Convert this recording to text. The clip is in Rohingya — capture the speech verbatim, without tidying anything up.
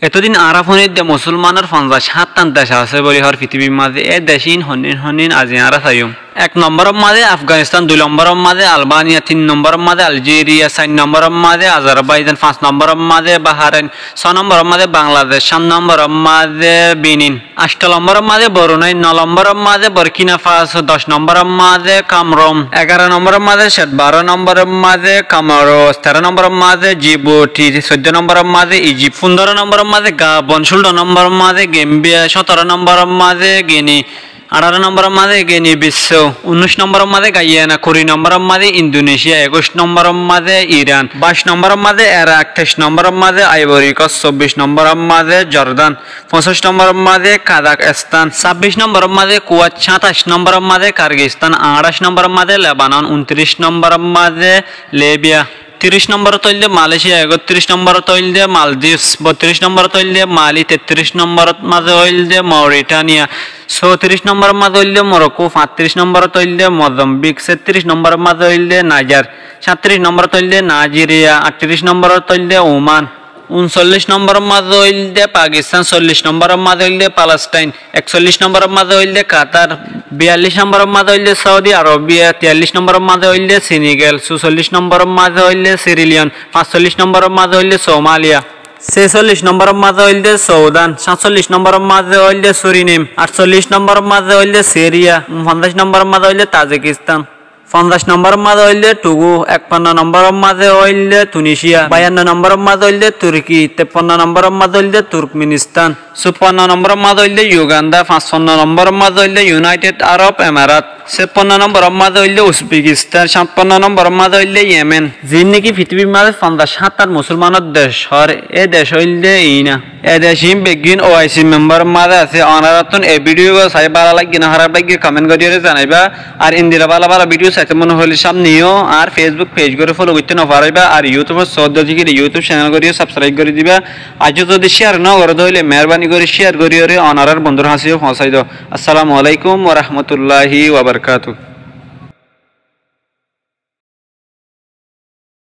Etodin añára fúnidde musúlmanór fonzaic háñttan dec asé bóli hoór fitibir mazé. E decín honnín honnín azi añára saiyúm. Ek nombóror mazé Afganistán, dui nombóror mazé Albániya, tin nombóror mazé Aljériya, sair nombóror mazé Azarbáijan, fañs nombóror mazé Bahárain, só nombóror mazé Bangladec, háñt nombóror mazé Benin, ancto nombóror mazé Borunái, no nombóror mazé Borkína Fasó, doc nombóror mazé Kamrun, egaro nombóror mazé Ced, baró nombóror mazé Komoros, teró nombóror mazé Jibuti, soiddó nombóror mazé Ijip, fundóro nombóror mazé Gabon, cúllo nombóror mazé Gembia, cóñtoro nombóror mazé Gini, añçáro nombóror mazé Gini Bisó, unnúic nombóror mazé Gaiyana, kuri nombóror mazé Indunecía, ekúic nombóror mazé Iran, baic nombóror mazé Erak, teic nombóror mazé Aibori Kos, sóbbic nombóror mazé Jordan, foñsíc nombóror mazé Kazakistán, sábbic nombóror mazé Kuwait, háñtaic nombóror mazé Kargistán, añçáic nombóror mazé Lebanon, untríc nombóror mazé Lebiya, tiríc nombórot óilde Malécia, ekóttiríc nombórot óilde Maldivs, bottiríc nombórot óilde Mali, tettiríc nombórot mazé óilde Mauritaniya, sótiríc nombórot mazé óilde Morokó, fañttiríc nombórot óilde Mozambik, séttiríc nombórot mazé óilde Naijar, sáñttiríc nombórot óilde Naijeriya, añttiríc nombórot óilde Uman, unsollíc nombórot mazé óilde Pakistán, sollíc nombórot mazé óilde Palestain, eksollíc nombórot mazé óilde Katar, biyallíc nombórot mazé óilde Saudi Arabia, tiyallíc nombórot mazé óilde Sinigal, susollíc nombórot mazé óilde Siriliyon, fañsollíc nombórot mazé óilde Somaliya, sésollíc nombórot mazé óilde Sudan, sáñtsollíc nombórot mazé óilde Surinim, añtsollíc nombórot mazé óilde Siriya, unfonzaic nombórot mazé óilde Tazikistán, fonzaic nombórot mazé óilde Tugu, ekpanno nombórot mazé óilde Tunisiya, baiyanno nombórot mazé óilde Turki, teppanno nombórot mazé óilde Turkmenistán, súppanno nombórot mazé óilde Yuganda, fañspanno nombórot mazé óilde Yunaithed Arob Emerat, sépanno nombórot mazé óilde Usbekistán, sáñtpanno nombórot mazé óilde Yemen. Ziín niki fitibir mazé fonzaic háñttan musúlmanór dec hoór, e dec óilde iína. E dec iín beggín O I C membáror mazé asé. Onoráttun e bídiyo gán sai bála laiggé né háraf laiggé koment goríyoré zanaibá. Ar endila bála bála bídiyo saité mone hoilé cámne yó añár Facebook page goré follow goitté nofaráiba. Ar YouTube ot soódde óile YouTube cenel goré yó sabskraib gorí diba. Ar zodi cíyar nógoró dé óile meérbani gorí cíyar goríyoré onorár bondúr hañsé yó foóñsai do. Assalamu alaikum warahmatulláhi wabarakátuhu.